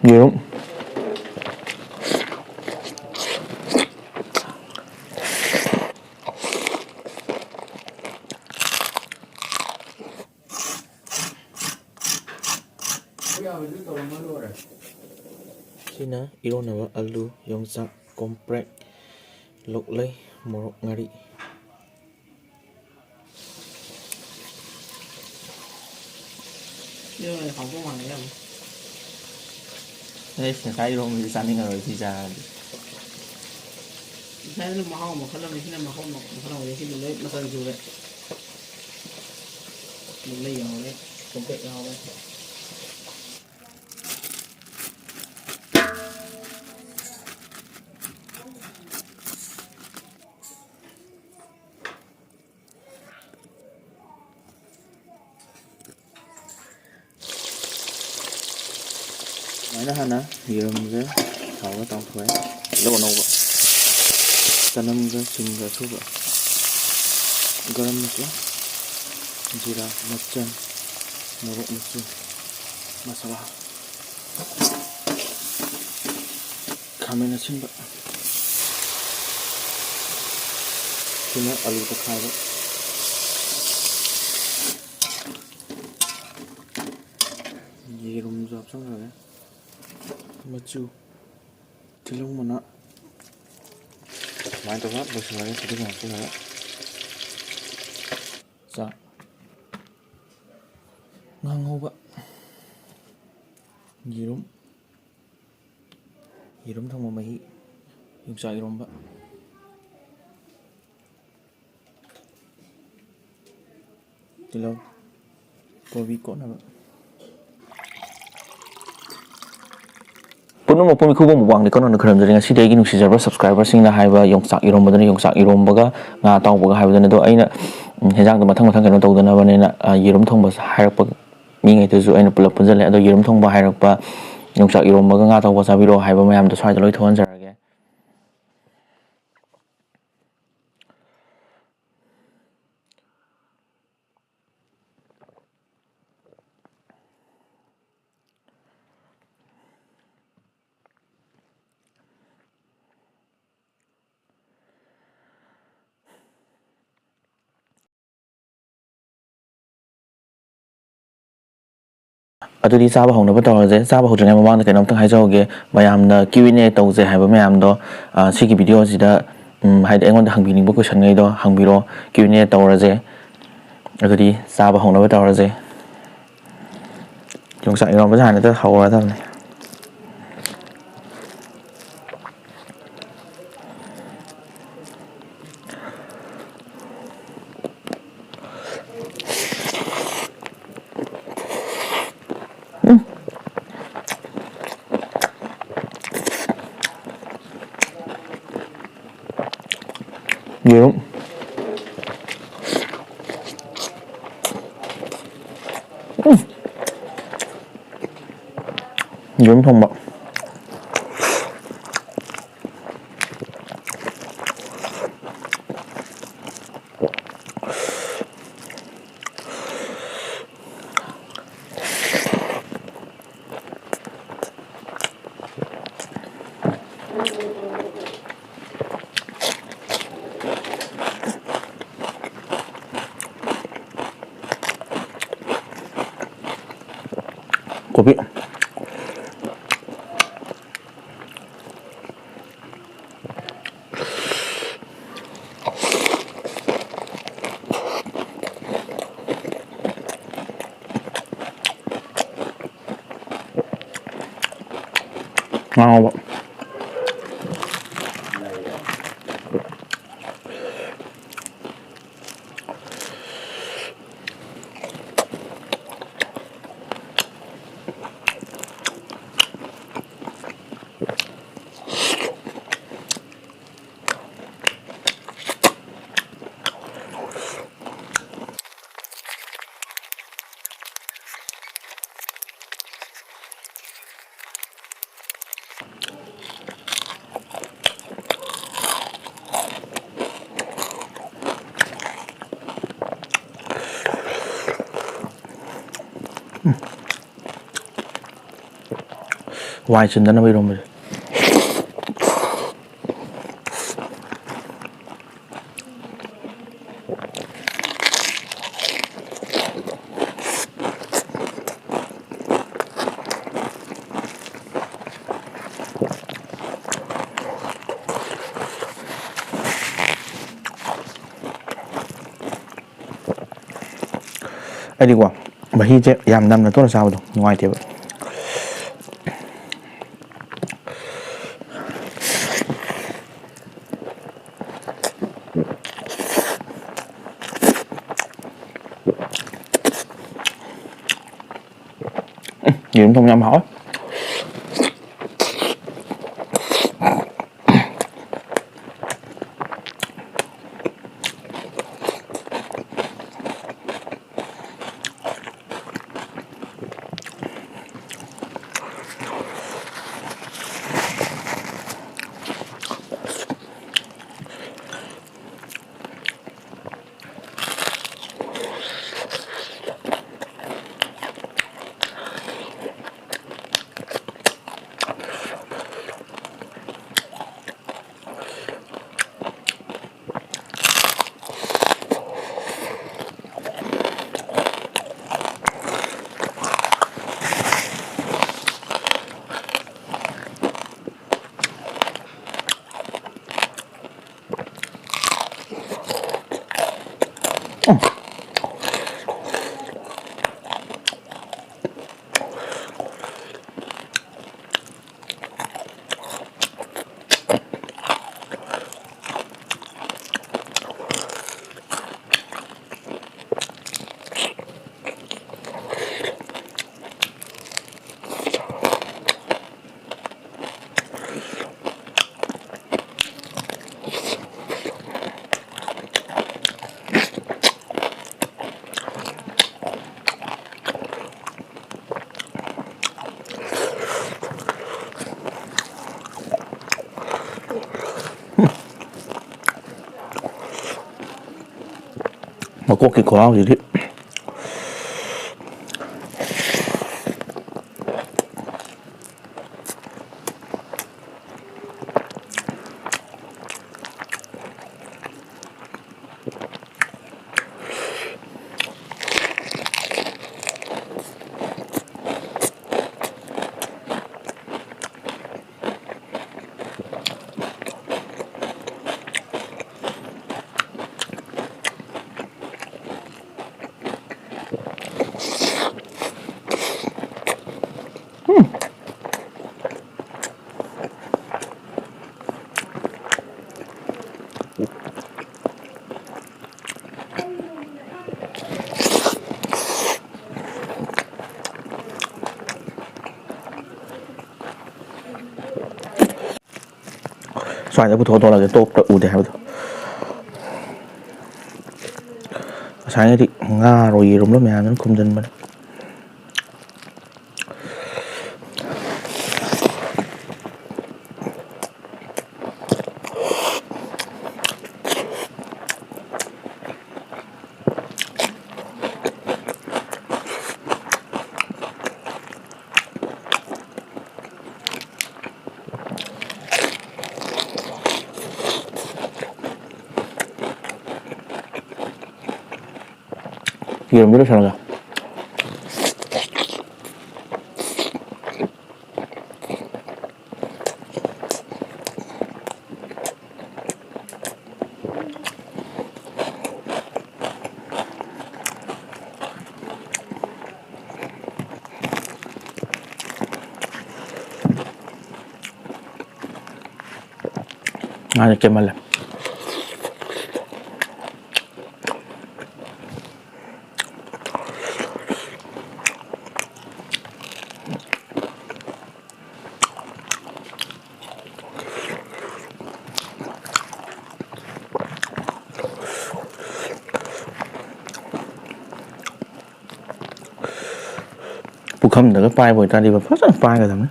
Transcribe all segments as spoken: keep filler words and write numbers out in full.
ꯌꯦꯔꯨꯝ꯫ ꯁꯤꯅ ꯏꯔꯣꯟꯅꯕ ꯑꯂꯨ, ꯌꯣꯡꯆꯥꯛ, ꯀꯣꯝꯄ꯭ꯔꯦꯛ, ꯂꯣꯛꯂꯩ, ꯃꯣꯔꯣꯛ, ꯉꯥꯔꯤ꯫ ꯏꯔꯣꯟꯕ ꯍꯥꯎꯗꯧ ꯃꯥꯜꯂꯦ ꯌꯥꯝ꯫ ꯑꯩꯁ, ꯉꯁꯥꯏ ꯏꯔꯣꯟꯕꯗꯤ ꯆꯥꯅꯤꯡꯉꯔꯣꯏ ꯁꯤ ꯆꯥꯔꯗꯤ꯫ ꯉꯁꯥꯏꯗꯨꯅ ꯃꯍꯥꯎ ꯃꯈꯜ ꯑꯃꯅꯤ, ꯁꯤꯅ ꯃꯍꯥꯎ ꯃꯈꯜ ꯑꯃꯅꯤ, ꯁꯤꯗꯤ ꯂꯣꯏ ꯃꯆꯜ ꯁꯨꯔꯦ꯫ ꯂꯣꯛꯂꯩ ꯌꯥꯎꯔꯦ, ꯀꯣꯝꯄ꯭ꯔꯦꯛ ꯌꯥꯎꯔꯦ꯫ ꯁꯨꯃꯥꯏꯅ ꯍꯥꯟꯅ ꯌꯦꯔꯨꯝꯁꯦ ꯊꯥꯎꯗ ꯇꯥꯎꯊꯣꯛꯑꯦ꯫ ꯇꯤꯜꯍꯧ ꯑꯅꯧꯕ, ꯆꯅꯝꯒ ꯁꯤꯡꯒ ꯑꯁꯨꯕ, ꯒꯔꯝ ꯃꯁꯥꯂꯥ, ꯖꯤꯔꯥ, ꯃꯆꯜ, ꯃꯣꯔꯣꯛ ꯃꯆꯨ, ꯃꯁꯥꯂꯥ, ꯈꯥꯃꯦꯟ ꯑꯁꯤꯟꯕ, ꯁꯤꯅ ꯑꯂꯨ ꯇꯛꯈꯥꯏꯕ, ꯌꯦꯔꯨꯝꯁꯨ ꯍꯥꯞꯆꯤꯟꯈ꯭ꯔꯒꯦ, ꯃꯆꯨ, ꯇꯤꯜꯍꯧ ꯃꯅꯥ, ꯁꯨꯃꯥꯏꯅ ꯇꯧꯔꯒ ꯂꯣꯏꯁꯤꯜꯂꯒꯦ꯫ ꯐꯗꯤꯒꯣꯝ ꯍꯥꯞꯆꯤꯜꯂꯒ ꯆꯥꯛ, ꯉꯥ ꯉꯧꯕ, ꯌꯦꯔꯨꯝ, ꯌꯦꯔꯨꯝ ꯊꯣꯡꯕ ꯃꯍꯤ, ꯌꯣꯡꯆꯥꯛ ꯏꯔꯣꯝꯕ, ꯇꯤꯜꯍꯧ, ꯀꯣꯕꯤ ꯀꯣꯠꯅꯕ꯫ ꯄꯨꯝꯅꯃꯛꯄꯨ ꯃꯤꯈꯨꯕꯝ ꯃꯨꯛꯕꯥꯡꯗ ꯀꯟꯅ ꯈꯨꯔꯨꯝꯖꯔꯤ꯫ ꯉꯁꯤꯗꯤ ꯑꯩꯒꯤ ꯅꯨꯡꯁꯤꯖꯔꯕ subscriberꯁꯤꯡꯅ ꯍꯥꯏꯕ ꯌꯣꯡꯆꯥꯛ ꯏꯔꯣꯝꯕꯗꯨꯅ ꯌꯣꯡꯆꯥꯛ ꯏꯔꯣꯝꯕꯒ ꯉꯥ ꯑꯇꯥꯎꯕꯒ ꯍꯥꯏꯕꯗꯨꯅꯤ꯫ ꯑꯗꯣ ꯑꯩꯅ, ꯎꯝ, ꯍꯦꯟꯖꯥꯡꯗꯣ ꯃꯊꯪ ꯃꯊꯪ ꯀꯩꯅꯣ ꯇꯧꯗꯅꯕꯅꯦꯅ, ꯑ, ꯌꯦꯔꯨꯝ ꯊꯣꯡꯕ ꯍꯥꯏꯔꯛꯄ ꯃꯤꯉꯩꯗꯨꯁꯨ ꯑꯩꯅ ꯄꯨꯂꯞ ꯄꯨꯟꯁꯤꯜꯂꯦ꯫ ꯑꯗꯣ ꯌꯦꯔꯨꯝ ꯊꯣꯡꯕ ꯍꯥꯏꯔꯛꯄ, ꯌꯣꯡꯆꯥꯛ ꯏꯔꯣꯝꯕꯒ ꯉꯥ ꯑꯇꯥꯎꯕ ꯆꯥꯕꯤꯔꯛꯑꯣ ꯍꯥꯏꯕ ꯃꯌꯥꯝꯗꯣ ꯁ꯭ꯋꯥꯏꯗ ꯂꯣꯏ ꯊꯣꯛꯍꯟꯖꯔꯒꯦ꯫ ꯑꯗꯨꯗꯤ ꯆꯥꯕ ꯍꯧꯅꯕ ꯇꯧꯔꯁꯦ꯫ ꯆꯥꯕ ꯍꯧꯗ꯭ꯔꯤꯉꯩ ꯃꯃꯥꯡꯗ ꯀꯩꯅꯣꯝꯇꯪ ꯍꯥꯏꯖꯍꯧꯒꯦ꯫ ꯃꯌꯥꯝꯅ Q and A ꯇꯧꯁꯦ ꯍꯥꯏꯕ ꯃꯌꯥꯝꯗꯣ, ꯑ, ꯁꯤꯒꯤ video ꯁꯤꯗ, ꯎꯝ, ꯍꯥꯏꯗꯤ ꯑꯩꯉꯣꯟꯗ ꯍꯪꯕꯤꯅꯤꯡꯕ question ꯉꯩꯗꯣ ꯍꯪꯕꯤꯔꯣ, Q and A ꯇꯧꯔꯁꯦ꯫ ꯑꯗꯨꯗꯤ ꯆꯥꯕ ꯍꯧꯅꯕ ꯇꯧꯔꯁꯦ꯫ ꯌꯣꯡꯆꯥꯛ ꯏꯔꯣꯝꯕꯁꯦ ꯍꯥꯟꯅ ꯍꯦꯛꯇ ꯍꯧꯔꯗꯕꯅꯤ꯫ ꯌꯦꯔꯨꯝ꯫ ꯎꯝ꯫ ꯌꯦꯔꯨꯝ ꯊꯣꯡꯕ꯫ ꯀꯣꯕꯤ꯫ ꯉꯥ ꯉꯧꯕ꯫ ꯋꯥꯏ ꯆꯤꯟꯗꯅꯕ ꯏꯔꯣꯝꯕꯁꯦ꯫ ꯍꯥꯏꯗꯤꯀꯣ, ꯃꯍꯤꯁꯦ ꯌꯥꯝ ꯅꯝꯅ ꯇꯣꯠꯂ ꯆꯥꯕꯗꯣ ꯅꯨꯡꯉꯥꯏꯇꯦꯕ꯫ ꯎꯝ, ꯌꯦꯔꯨꯝ ꯊꯣꯡꯕ ꯌꯥꯝ ꯍꯥꯎꯋꯦ꯫ ꯃꯀꯣꯛꯀꯤ ꯈꯨꯍꯥꯎꯁꯤꯗꯤ꯫ ꯁ꯭ꯋꯥꯏꯗ ꯄꯨꯊꯣꯛꯑ ꯊꯣꯛꯂꯛꯑꯒꯦ, ꯇꯣꯞꯇ ꯎꯗꯦ ꯍꯥꯏꯕꯗꯣ꯫ ꯉꯁꯥꯏꯉꯩꯗꯤ ꯉꯥꯔꯣ ꯌꯦꯔꯨꯝꯂꯣ ꯃꯌꯥꯝꯗꯨꯅ ꯈꯨꯝꯖꯤꯟꯕꯅꯦ꯫ ꯌꯦꯔꯨꯝꯗꯤ ꯂꯣꯏꯁꯜꯂꯒ꯫ ꯉꯥꯁꯦ ꯀꯦꯃꯜꯂꯦ꯫ ꯄꯨꯈꯝꯗꯒ ꯄꯥꯏꯕ ꯑꯣꯏꯇꯥꯔꯗꯤ ꯐꯖꯅ ꯄꯥꯏꯒꯗꯕꯅꯤ꯫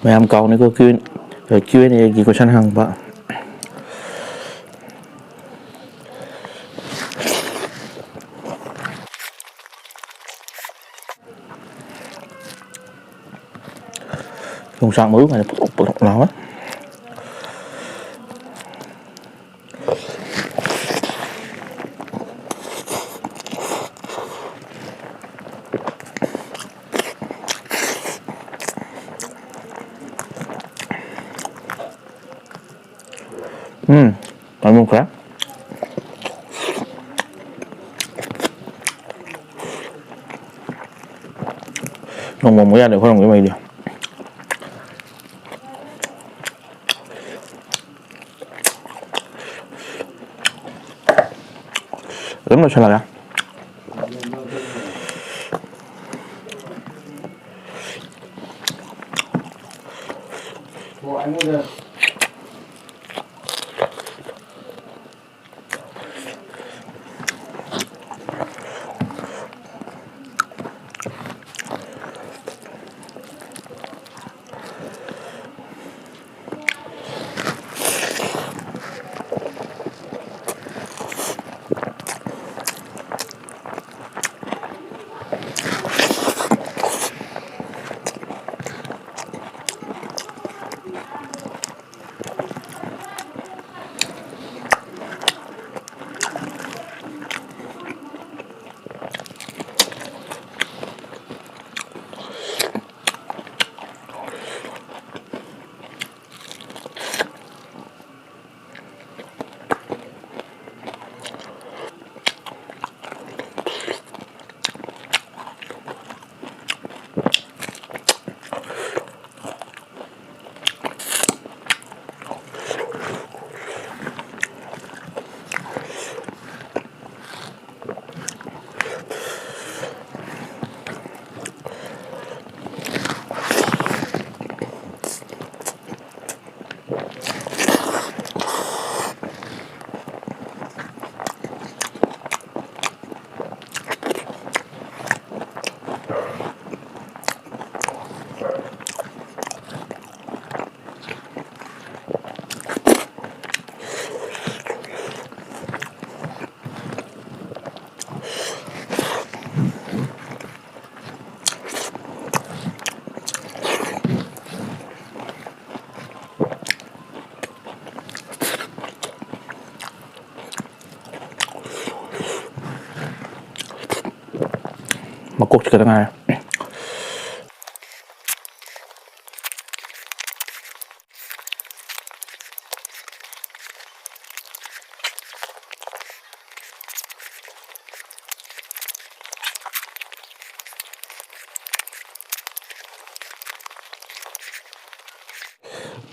ꯃꯌꯥꯝ ꯀꯥꯎꯅꯤꯀꯣ, Q and, Q and Aꯒꯤ question ꯍꯪꯕ꯫ ꯌꯣꯡꯆꯥꯛ ꯃꯔꯨ ꯀꯥꯏꯅ ꯄꯣꯊꯣꯛ ꯄꯣꯊꯣꯛ ꯂꯥꯎꯋꯦ꯫ ꯎꯝ, ꯃꯩ ꯃꯨꯠꯈ꯭ꯔꯦ꯫ ꯅꯣꯡꯃ ꯃꯨꯠ ꯌꯥꯗꯦ ꯑꯩꯈꯣꯏꯔꯣꯝꯒꯤ ꯃꯩꯗꯤ꯫ ꯑꯗꯨꯝ ꯂꯣꯏꯁꯤꯜꯂꯒꯦ꯫ ꯃꯀꯣꯛꯁꯤ ꯈꯛꯇ ꯉꯥꯏꯔꯦ꯫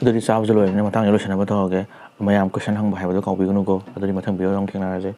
ꯑꯗꯨꯗꯤ ꯆꯥꯕꯁꯨ ꯂꯣꯏꯔꯕꯅꯤꯅ ꯃꯇꯥꯡꯁꯤꯗ ꯂꯣꯏꯁꯤꯟꯅꯕ ꯇꯧꯔꯒꯦ꯫ ꯃꯌꯥꯝ ꯀꯣꯏꯁꯟ ꯍꯪꯕ ꯍꯥꯏꯕꯗꯣ ꯀꯥꯎꯕꯤꯒꯅꯨꯀꯣ꯫ ꯑꯗꯨꯗꯤ ꯃꯊꯪ ꯚꯤꯗꯤꯑꯣꯗ ꯑꯃꯨꯛ ꯊꯦꯡꯅꯔꯁꯦ꯫